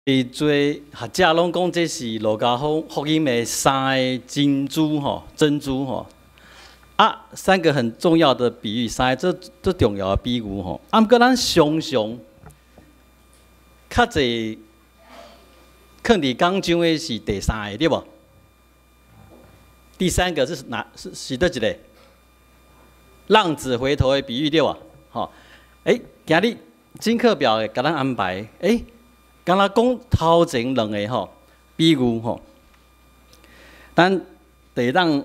濟學者攏講這是路加福音的三个珍珠吼，珍珠吼。啊，三個很重要的比喻，三个最最重要的比喻吼。啊，毋過咱常常較濟囥佇講章的是第三个，對無？第三個是哪？是佗一个？浪子回頭的比喻，對無？吼，欸，今日真課表會共咱安排，欸，敢若講頭前兩个吼比喻吼，咱會當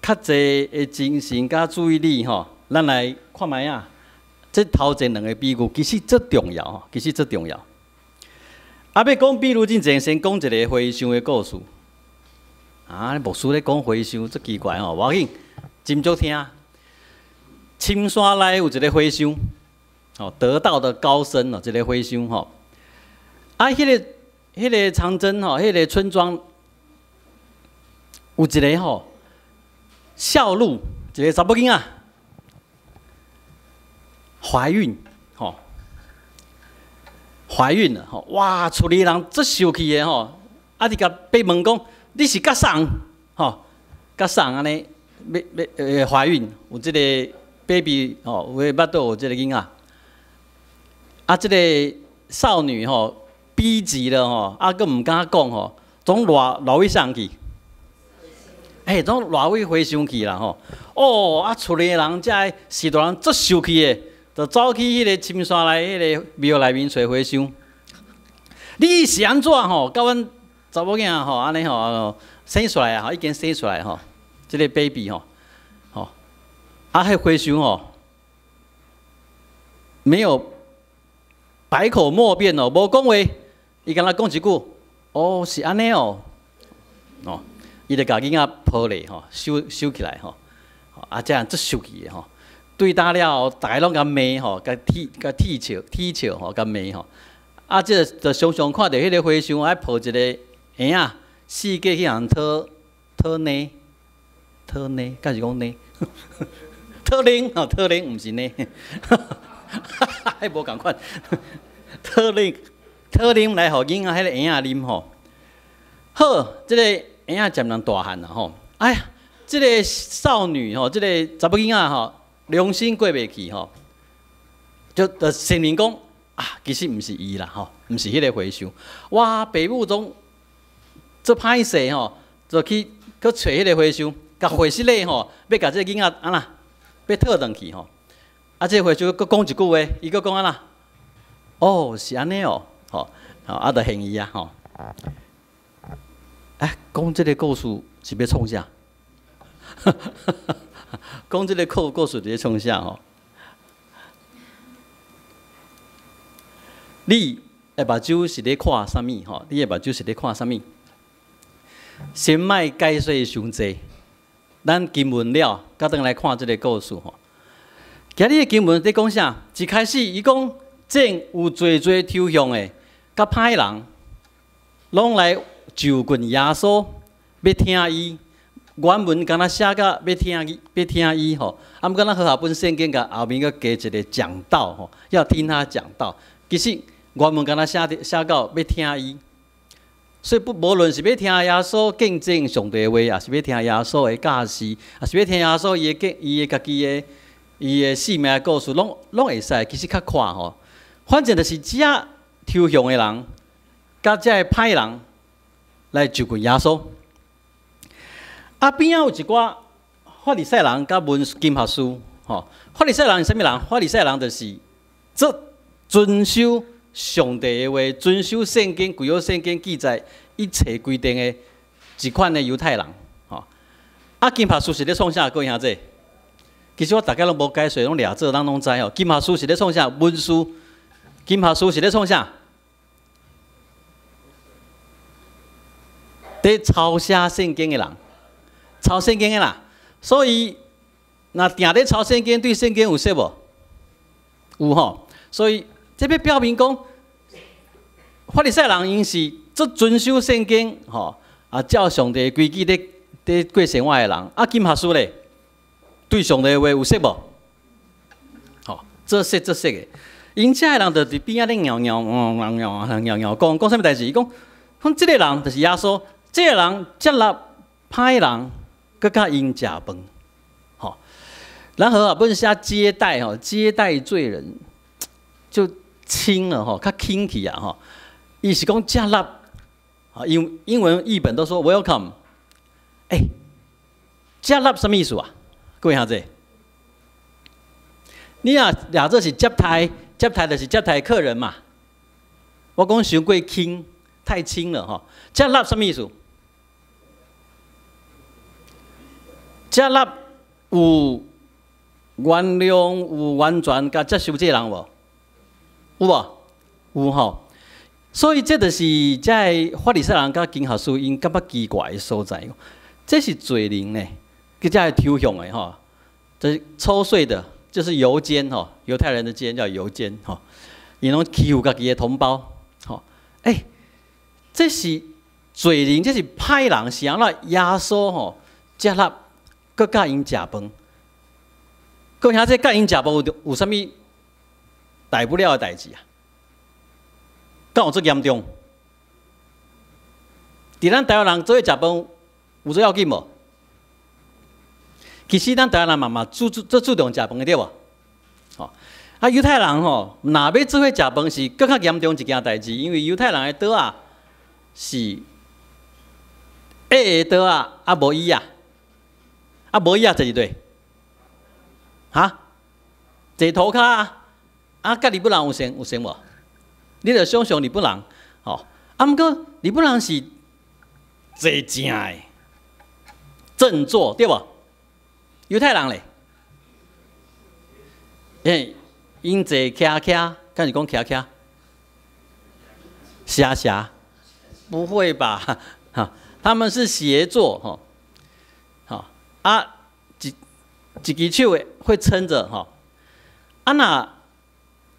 較濟的精神佮注意力吼，咱來看覓仔。這頭前兩个比喻其實足重要吼，其實足重要。啊，欲講比喻之前，先講一个和尚的故事。啊，牧師咧講和尚，足奇怪吼，無要緊，斟酌聽。深山內有一个和尚，哦，得道的高僧哦，一个和尚吼。啊，彼个長征吼，彼个村莊有一个吼孝女，一个查某囡仔懷孕吼，懷孕了吼，哇，厝裡人足受氣的吼，啊，直共爬問講，你是佮啥人吼？佮啥人按呢？欲欲懷孕有這个 baby 吼，有的腹肚有這个囡仔，啊，這个少女吼，逼急了吼，啊，閣毋敢講吼，總賴賴予啥去？嘿，總賴予和尚去啦吼。哦，啊，厝裡的人遮个序大人足受氣的，就走去彼个深山內彼个廟內面揣和尚。你是按怎吼？共阮查某囝吼，按呢吼生出來啊，吼已經生出來吼，這个 baby 吼，吼，啊，彼和尚吼，沒有百口莫辯哦，無講話。伊敢若講一句，哦，是按呢哦，哦，伊就共囡仔抱咧吼，收收起來吼，啊，這樣足受氣的吼。對打了後，逐家攏共罵吼，共啼共啼笑啼笑吼，共罵吼。啊，這个就常常看著彼个和尚愛抱一个嬰仔，四界去予人討討奶，討奶，敢是講奶？討奶吼，討奶，毋是奶，彼無仝款，討奶。討奶來予囡仔彼个嬰仔啉吼，好，這个嬰仔漸漸大漢啦吼。哎呀，這个少女吼，這个查某囡仔吼，良心過袂去吼，就承認講啊，其實毋是伊啦吼，毋是彼个和尚。哇，爸母總足歹勢吼，就去閣揣彼个和尚，共回失禮吼，欲共這个囡仔按怎，欲討轉去吼。啊，這个和尚閣講一句話，伊閣講按怎？哦，是按呢哦。吼，吼，啊，就還伊啊，吼。哎，講這个故事是欲創啥？講這个故事是咧創啥吼？你的目睭是咧看啥物？吼，你的目睭是咧看啥物？先莫解說傷濟，咱經文了，閣轉來看這个故事吼。今日的經文佇講啥？一開始伊講。正有濟濟抽象的，佮歹人，攏來就近耶穌，欲聽伊。原文敢若寫甲欲聽伊，欲聽伊吼。啊，毋過咱和合本聖經共後面閣加一个講道吼，要聽他講道。其實原文敢若寫寫到欲聽伊，所以不無論是欲聽耶穌見證上帝話，抑是欲聽耶穌的教示，抑是欲聽耶穌伊的伊的家己的伊的生命的故事，攏攏會使。其實較闊吼。反正就是遮抽象的人，佮遮个歹人來就近耶穌。啊，邊仔有一寡法利賽人佮文經學士，吼，法利賽人是啥物人？法利賽人就是足遵守上帝的話，遵守聖經、舊約聖經記載一切規定的一款的猶太人，吼。啊，經學士是咧創啥？各位兄弟，其實我逐擺攏無解說，攏掠做，咱攏知吼。經學士是咧創啥？文士。經學士是咧創啥？佇抄寫聖經的人，抄聖經的啦。所以，若定咧抄聖經，對聖經有識無？有吼。所以，這欲表明講，法利賽人𪜶是足遵守聖經吼，啊，照上帝規矩咧咧過生活的人。啊，經學士咧，對上帝的話有識無？吼，足識足識的。𪜶遮的人就佇邊仔咧拗拗拗拗拗拗講講啥物代誌？伊講講這个人就是耶穌，這个人接納歹人，閣佮𪜶食飯，吼。然後啊，本寫接待吼，接待罪人就輕了吼，較輕去啊吼。伊是講接納，啊，英文譯本都說 welcome。欸，接納啥物意思啊？各位兄弟，你若掠做是接待，接待就是接待客人嘛。我講傷過輕，太輕了吼。接納啥物意思？接納有原諒，有完全共接受這个人無？有無？有吼。所以這就是這个法利賽人佮經學士𪜶感覺奇怪的所在。這是罪人呢，佮這个抽象的吼，這是抽稅的，就是猶監吼，猶太人的監叫猶監吼，𪜶攏欺負家己的同胞吼。欸，這是罪人，這是歹人，是按怎耶穌吼接納，閣佮𪜶食飯。各位兄弟，佮𪜶食飯有啥物大不了的代誌啊？敢有這嚴重？佇咱台灣人做伙食飯有這要緊無？其實咱台灣人嘛嘛注注足注重食飯的對無？吼，啊猶太人吼，若欲做伙食飯是閣較嚴重一件代誌，因為猶太人的桌仔是矮的桌仔，啊無椅仔，啊無椅仔坐佇佗？哈？坐塗跤啊？啊，佮日本人有像有像無？你著想象日本人，吼，啊毋過日本人是坐正的，正坐對無？猶太人咧，欸，𪜶坐徛徛，敢是講徛徛？斜斜？不會吧？哈，他們是斜坐，吼，吼啊，一一支手會撐著，吼，啊若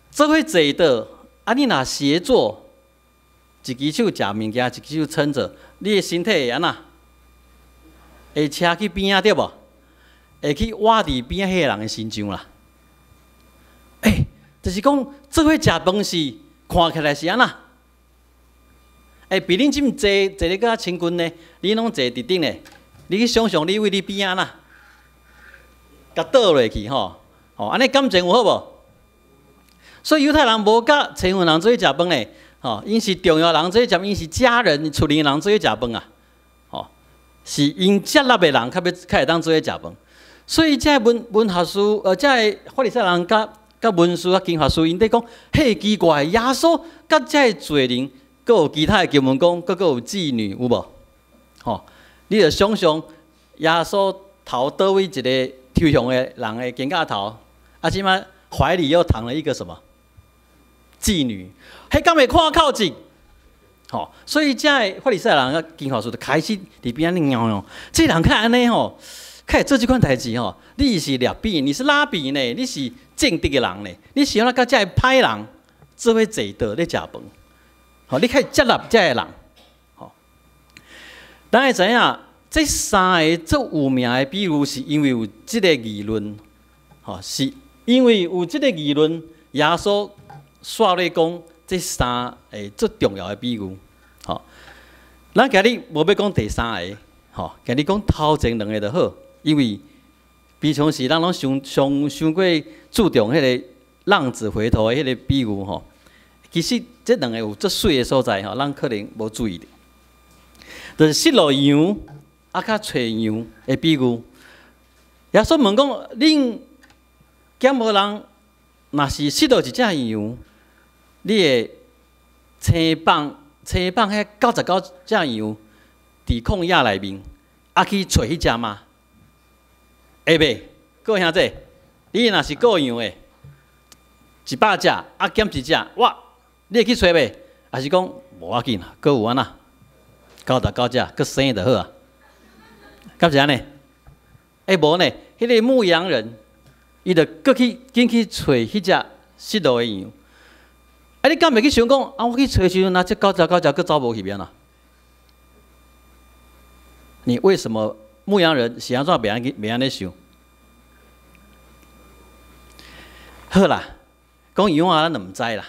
做伙坐的，啊你若斜坐，一支手食物件，一支手撐著，你的身體會按怎？會斜去邊仔對無？會去倚佇邊仔彼個人的身上啦。欸，就是講做伙食飯是看起來是按怎？欸，比恁這麼坐坐咧閣較親近呢，你攏坐佇頂咧，你去想象你位你邊仔啦，共倒落去吼，吼，按呢感情有好無？所以猶太人無佮親近人做伙食飯咧，吼，𪜶是重要人做伙食，𪜶是家人、厝裡人做伙食飯啊，吼，是𪜶接納的人較欲較會當做伙食飯。所以這个文學士，這个法利賽人佮文士佮經學士，𪜶佇講，嘿，奇怪，耶穌佮這个罪人，閣有其他的經文講，閣閣有妓女，有無？吼，你著想象耶穌頭佗位一個抽象的人的肩胛頭，啊，這擺懷裡又躺了一個什麼？妓女，彼敢會看口舌？吼，所以這个法利賽人佮經學士就開始佇邊仔拗拗，這人較按呢吼，較會做這款代誌吼，你是拉比，你是拉比呢？你是正直的人呢？你是按怎佮這个歹人做伙坐桌咧食飯？吼，你較會接納這个人，吼。咱會知影，這三个足有名的比喻，是因為有這个議論，吼，是因為有這個議論，耶穌煞咧講這三个最重要的比喻，吼。咱今日無欲講第三个，吼，今日講頭前兩个就好，因為平常時咱攏傷傷傷過注重彼个浪子回頭的彼个比喻吼。其實這兩个有足媠的所在吼，咱可能無注意著。就是失落羊啊，佮揣羊的比喻。耶穌問講：恁敢無人若是失落一隻羊，你會青放青放彼99隻羊佇曠野內面，啊去揣彼隻嗎？會袂？各位兄弟，你若是顧羊的，100隻啊減一隻，哇！你會去揣袂？還是講無要緊啦，閣有按怎？99隻，閣生就好啊。敢是按呢？欸，無呢，彼个牧羊人，伊就閣去緊去揣彼隻失落的羊。啊，你敢袂去想講，啊，我去揣時陣，若這99隻閣走無去欲按怎？你為什麼牧羊人是按怎袂按去袂按呢想？好啦，講羊仔咱就毋知啦。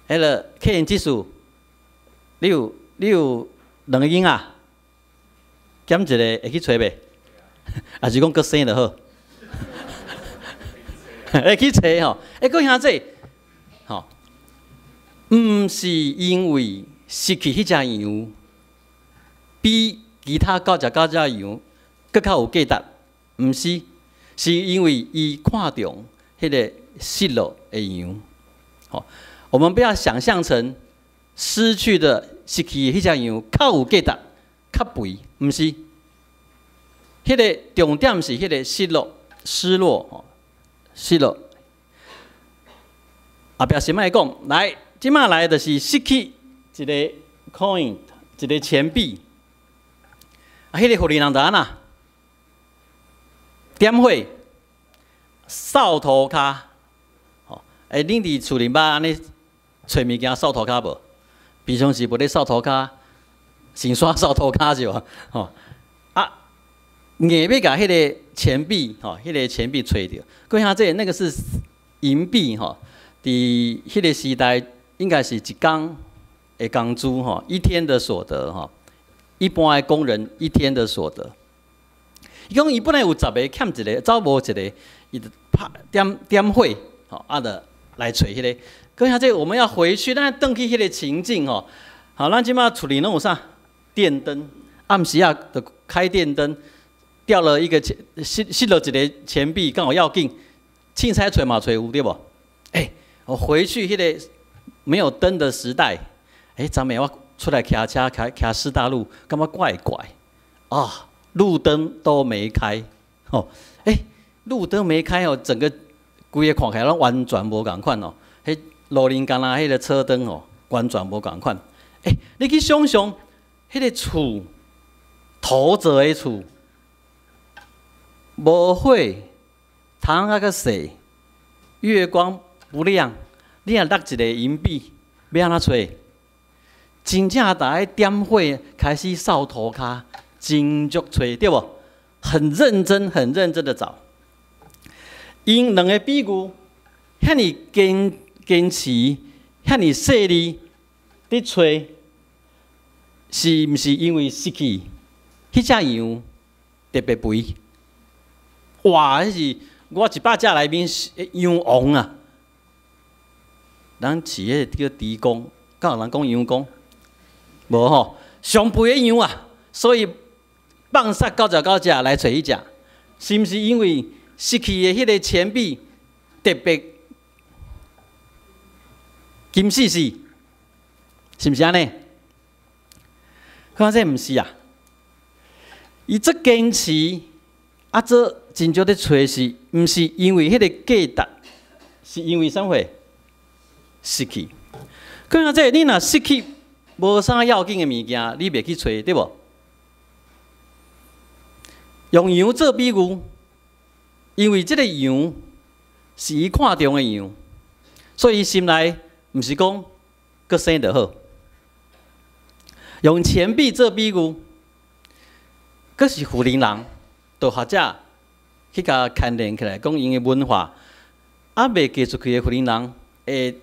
彼个客人技術，你有兩个囡仔，減一个會去揣袂？抑是講閣生就好？會去揣吼？欸，閣兄弟，吼，毋是因為失去彼隻羊，比其他九十九隻羊閣較有價值，毋是，是因為伊看重彼个失落的羊。吼，我們不要想象成失去的失去的彼隻羊較有價值、較肥，毋是。彼个重點是彼个失落、失落、吼，失落。後壁先莫講，來，這擺來就是失去一个 coin，一个錢幣。啊，彼个婦人就按怎？點火，掃塗跤。吼，欸，恁佇厝裡捌按呢揣物件掃塗跤無？平常時無咧掃塗跤，先煞掃塗跤是無？吼，啊，硬欲共彼个錢幣，吼，彼个錢幣揣著。閣兄弟，那個是銀幣，吼，佇彼个時代應該是一工的工資，吼，一天的所得，吼，一般的工人一天的所得。伊講伊本來有十个，欠一个，走無一个，伊就拍點點火，吼，啊，就來揣彼个。閣兄弟，我們要回去，咱轉去彼个情境，吼。好，咱這擺厝裡攏有啥？電燈，暗時仔就開電燈，掉了一個錢，失落一个錢幣，敢有要緊？凊彩揣嘛揣有對無？欸，我回去彼个沒有燈的時代，欸，昨暝我出來騎車，騎師大路，感覺怪怪，啊，路燈都沒開，吼，欸，路燈沒開哦，整個規个看起來攏完全無仝款哦，彼路面敢若彼个車燈哦，完全無仝款。欸，你去想象，彼个厝，土做的厝，無火，窗仔閣細，月光不亮，你若落一个銀幣，欲按怎揣？真正逐个點火開始掃塗跤，真足揣對無？很認真、很認真的找。𪜶兩个比喻，遐爾堅持，遐爾細膩佇揣，是毋是因為失去彼隻羊特別肥？哇！彼是我100隻內面羊王啊！咱飼彼个叫豬公，敢有人講羊公？無吼，上肥的羊啊！所以放殺99隻來揣彼隻，是毋是因為失去的彼个錢幣特別金絲絲？是毋是按呢？看這毋是啊！伊這堅持啊，這真少咧揣是，毋是因為彼个價值，是因為啥貨？失去。看這你若失去無啥要緊的物件，你袂去揣，對無？用羊做比喻，因為這个羊是伊看重的羊，所以伊心內毋是講閣生就好。用錢幣做比喻，閣是婦人人，就學者去共牽連起來，講𪜶的文化，猶未嫁出去的婦人人會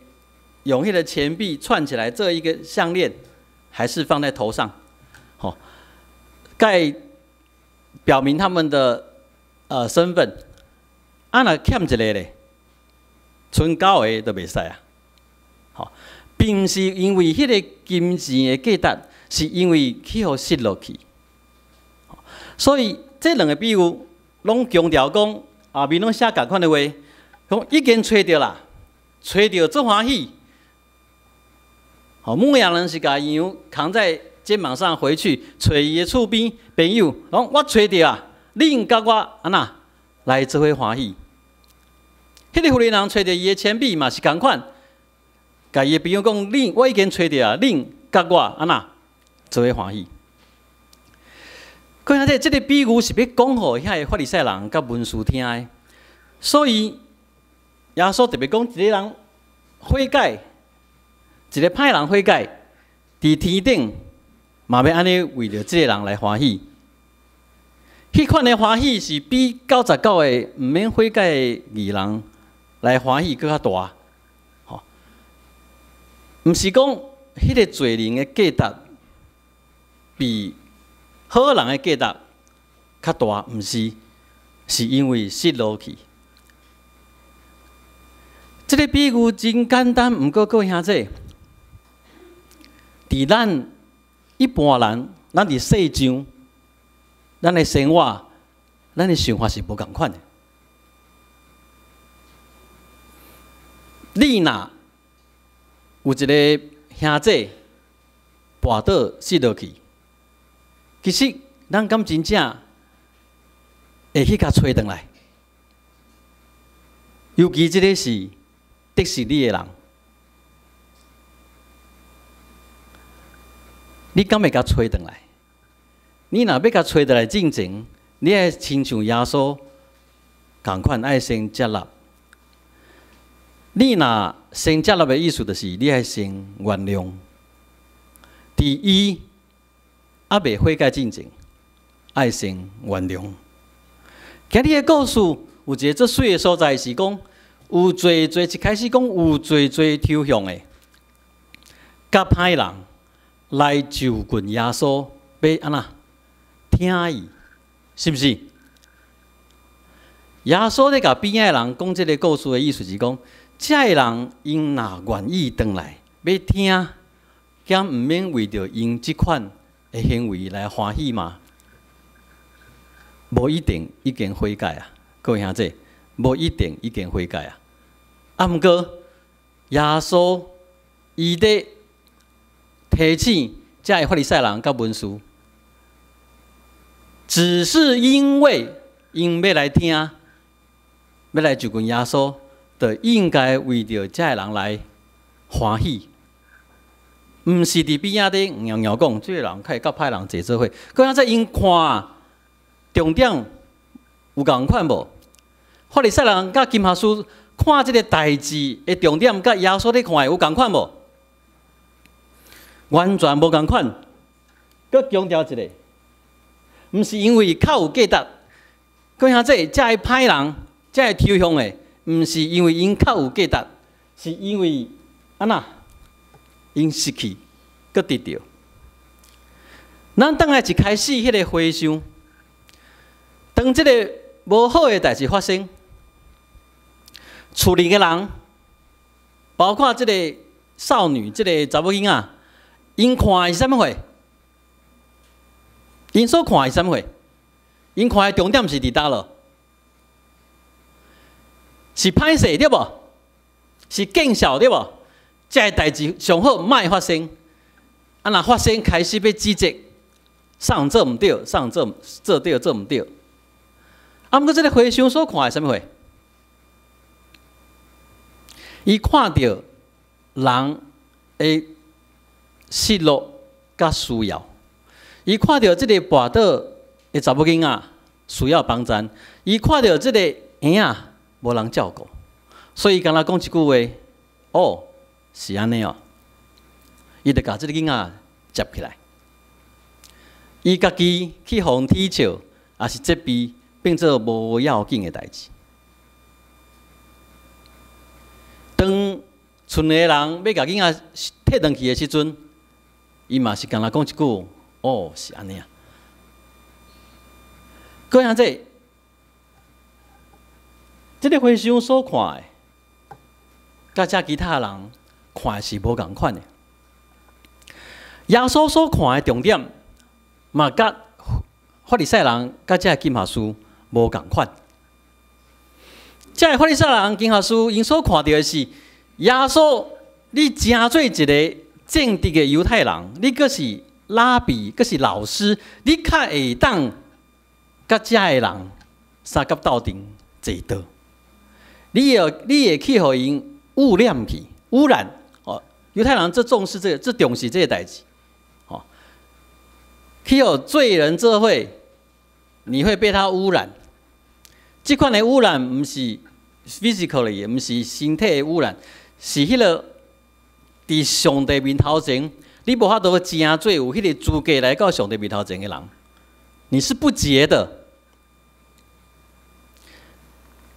用彼个錢幣串起來做一個項鏈，還是放在頭上，吼，蓋表明他們的身份。啊，若欠一个咧，賰九个都袂使啊，吼，並毋是因為彼个金錢的價值，是因為去予失落去。所以這兩个比喻攏強調講，後面攏寫仝款的話，講已經揣著啦，揣著足歡喜。吼，牧羊人是共羊扛在肩膀上回去，揣伊的厝邊朋友，講我揣著啊，恁佮我按怎來做伙歡喜。彼个婦人揣著伊的錢幣嘛是仝款，共伊的朋友講，恁我已經揣著啊，恁佮我按怎做伙歡喜。閣兄弟，這个比喻是欲講予遐个法利賽人佮文士聽的，所以耶穌特別講一个人悔改，一个歹人悔改，佇天頂嘛欲按呢為著這个人來歡喜。彼款的歡喜是比99個毋免悔改的義人來歡喜閣較大。毋是講彼个罪人的價值比好人的價值較大，毋是，是因為失落去。這个比喻真簡單，毋過各位兄弟，佇咱一般人，咱佇世上，咱的生活，咱的想法是無仝款的。你若有一个兄弟跋倒失落去，其實咱敢真正會去共揣轉來？尤其這个是得失你的人，你敢會共揣轉來？你若欲共揣轉來進前，你愛親像耶穌仝款，愛先接納。你若先接納的意思，就是你愛先原諒。佇伊猶未悔改進前，愛先原諒。今日的故事有一個足媠的所在，是講有濟濟一開始講有濟濟抽象的，佮歹人來就近耶穌，欲按怎聽伊，是毋是？耶穌咧共邊仔的人講這个故事的意思是講，這个人𪜶若願意轉來欲聽，敢毋免為著𪜶這款的行為來歡喜嗎？無一定已經悔改啊，各位兄弟，無一定已經悔改啊。啊，毋過耶穌伊咧提醒這个法利賽人佮文士，只是因為𪜶欲來聽，欲來就近耶穌，就應該為著這个人來歡喜，毋是佇邊仔咧掗掗講，這个人較會佮歹人坐做伙。閣遐這𪜶看重點有仝款無？法利賽人佮經學士看這个代誌的重點，佮耶穌咧看的有仝款無？完全無仝款。閣強調一下，毋是因為較有價值，閣遐這這个歹人，這个抽象的，毋是因為𪜶較有價值，是因為按怎？𪜶失去，閣得著。咱轉來一開始彼个回想，當這个無好的代誌發生，厝裡的人，包括這个少女，這个查某囡仔，𪜶看的是啥物貨？𪜶所看的是啥物貨？𪜶看的重點是佇佗落？是歹勢對無？是見笑對無？這个代誌上好莫發生。啊，若發生開始欲指責，啥做毋對，啥做做對做毋對。啊，毋過這个和尚所看的啥物貨？伊看著人的失落佮需要，伊看著這个跋倒的查某囡仔需要幫贊，伊看著這个嬰仔無人照顧，所以伊敢若講一句話：哦，是按呢哦。伊就共這个囡仔接起來，伊家己去予人恥笑，抑是責備，變做無要緊的代誌。當賰的人欲共囡仔提轉去的時陣，伊嘛是敢若講一句：哦，是按呢啊。閣兄弟，這个和尚所看的，佮遮其他人看的是無仝款的。耶穌所看的重點，嘛佮法利賽人佮這个經學士無仝款。這个法利賽人經學士𪜶所看著的是耶穌，你成做一个正直的猶太人，你閣是拉比，閣是老師，你較會當佮遮个人相佮鬥陣坐桌。你會去予𪜶污染去，污染哦。猶太人最重視這個，最重視這個代誌。哦，去予罪人做伙，你會被他污染。這款的污染毋是 physically，毋是身體的污染，是彼个佇上帝面頭前，你無法度成做有彼个資格來到上帝面頭前的人，你是不潔的。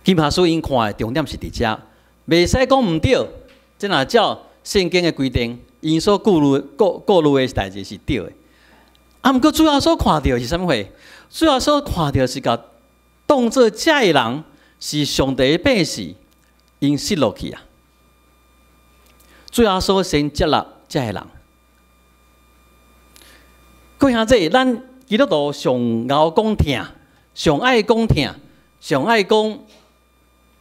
經學士𪜶看的重點是佇遮，袂使講毋對。這若照聖經的規定，𪜶所顧慮的代誌是對的。啊，毋過主耶穌看著是啥物貨？主耶穌看著是共當做這个人是上帝的百姓，𪜶失落去啊！主耶穌先接納這个人。各位兄弟，咱基督徒上𠢕講疼，上愛講疼，上愛講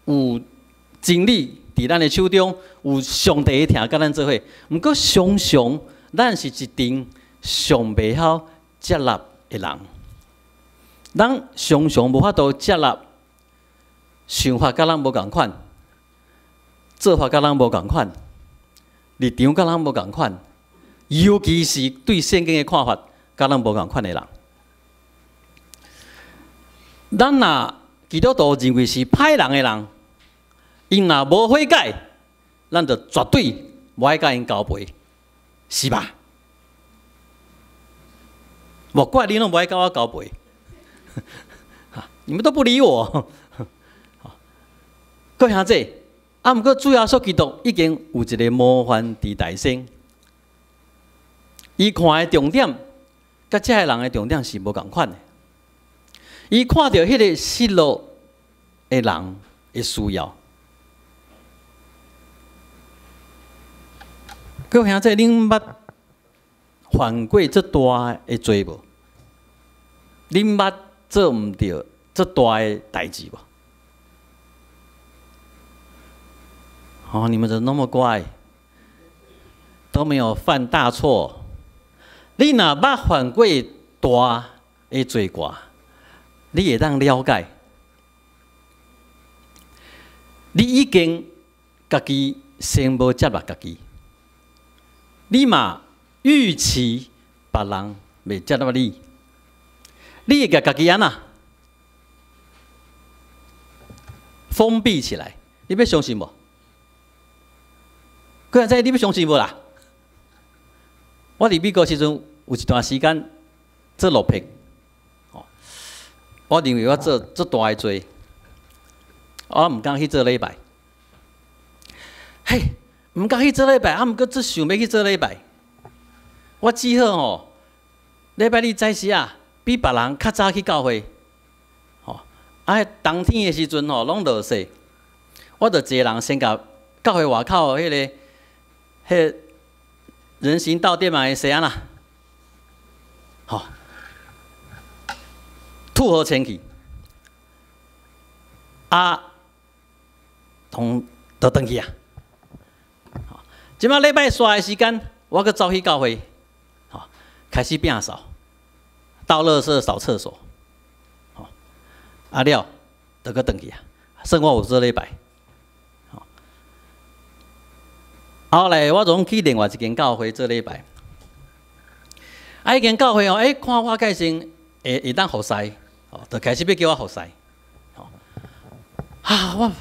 有真理佇咱的手中，有上帝的疼佮咱做伙。毋過常常咱是一群上袂曉接納的人，咱常常無法度接納想法佮咱無仝款，做法佮咱無仝款，立場佮咱無仝款，尤其是對聖經的看法佮咱無仝款的人。咱若基督徒認為是歹人的人，𪜶若無悔改，咱就絕對無愛佮𪜶交陪，是吧？無怪你攏無愛佮我交陪，你們都不理我。各位兄弟，啊，毋過主耶穌基督已經有一個模範佇台先，伊看的重點，佮這个人的重點是無仝款的。伊看著彼个失落的人的需要。各位兄弟，恁捌犯過這大的罪無？恁捌做毋著這大的代誌無？哦，你們怎麼那麼乖，都沒有犯大錯。你若捌犯過大的罪過，你會當了解，你已經家己先無接納家己，你嘛預期別人袂接納你，你會共家己按怎封閉起來？你欲相信無？各位知你欲相信無啦？我佇美國時陣有一段時間做落魄，我認為我做足大的罪，我毋敢去做禮拜。嘿，毋敢去做禮拜，啊，毋過足想欲去做禮拜。我只好吼，禮拜日早時啊，比別人較早去教會。吼，啊，冬天的時陣吼，攏落雪，我就一个人先共教會外口彼個人行道頂仔的雪按怎，吼，吐好清氣，啊，同就轉去啊。這擺禮拜紲的時間，我閣走去教會，吼，開始摒掃，倒垃圾、掃廁所，吼，啊了，就閣轉去啊。算我有做禮拜。後來我總去另外一間教會做禮拜，啊，彼間教會哦，欸，看我個性會當服侍，哦，就開始欲叫我服侍，吼，啊，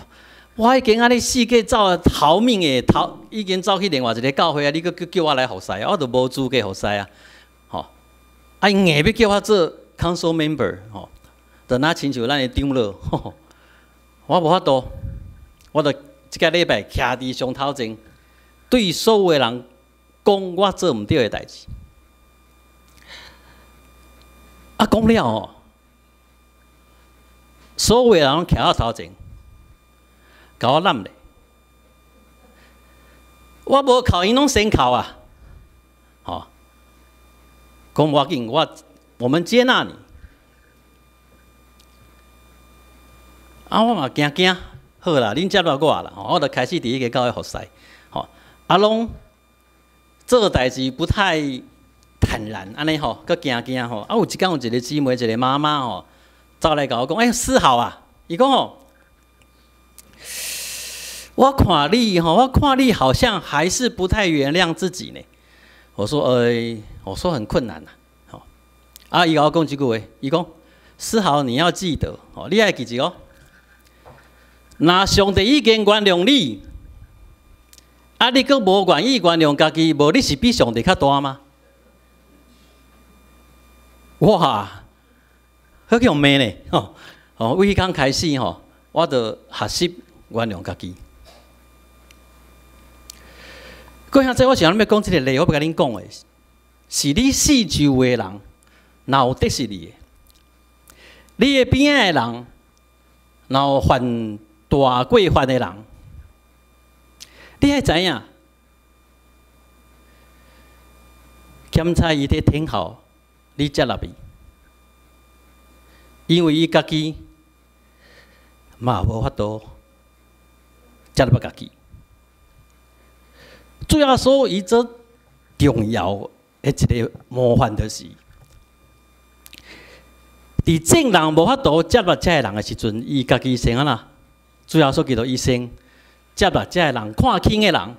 我已經按呢四界走逃命的逃，已經走去另外一个教會啊，你閣閣叫我來服侍，我就無資格服侍啊，吼，啊，𪜶硬欲叫我做 council member，吼，就若親像咱的長老，我無法度，我就這个禮拜徛佇上頭前，對所有的人講我做毋對的代誌，啊，講了吼，所有的人攏徛我頭前，共我攬咧，我無哭，𪜶攏先哭啊，吼，講無要緊，我們接納你，啊，我嘛驚驚，好啦，恁接納我啦，我就開始佇彼个教會服侍。啊，攏做代誌不太坦然，按呢吼，閣驚驚吼。啊，有一工有一个姊妹，一个媽媽吼，走來共我講，欸，思豪啊，伊講吼，我看你吼，我看你好像還是不太原諒自己呢。我說，欸，我說很困難吶，吼。啊，伊共我講這句話，伊講，思豪你要記得，吼，你愛記住哦，若上帝已經原諒你，啊！你閣無願意原諒家己，無你是比上帝較大嗎？哇！好予罵呢，吼！哦，為彼工開始吼，我就學習原諒家己。各位兄弟，我想欲講這个例，我欲共恁講的，是你四周圍的人，若有敵視你的，你的邊仔的人，若有犯大過犯的人，你愛知影，檢查伊佇等候你接納伊，因為伊家己嘛無法度接納家己。主耶穌伊做重要的一个模範就是，佇眾人無法度接納這个人的時陣，伊家己先按怎？主耶穌基督伊先接納這个人看輕的人，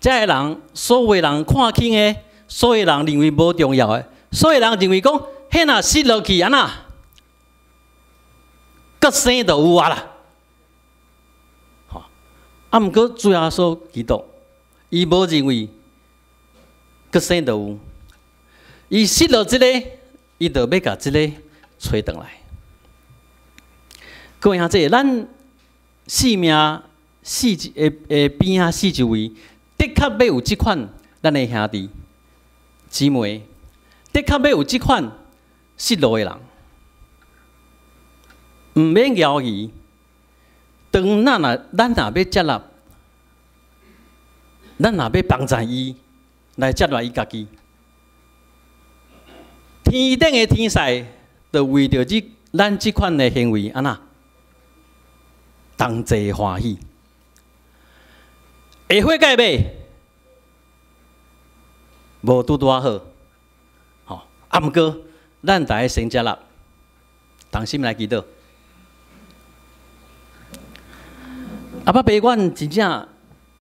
這个人所有人看輕的，所有人認為無重要的，所有人認為講，彼若失落去按怎？閣生就有啊啦。吼，啊，毋過主耶穌基督，伊無認為閣生就有，伊失落這个，伊就欲共這个揣轉來。各位兄弟，咱性命四的的邊仔四周圍，的確欲有這款咱的兄弟姊妹，的確欲有這款失落的人，毋免猶豫。當咱若欲接納，咱若欲幫助伊來接納伊家己，天頂的天使就為著咱這款的行為按怎同齊歡喜，會悔改袂？無拄拄仔好，吼！啊，毋過咱著愛先接納，同心來祈禱。阿爸父，阮真正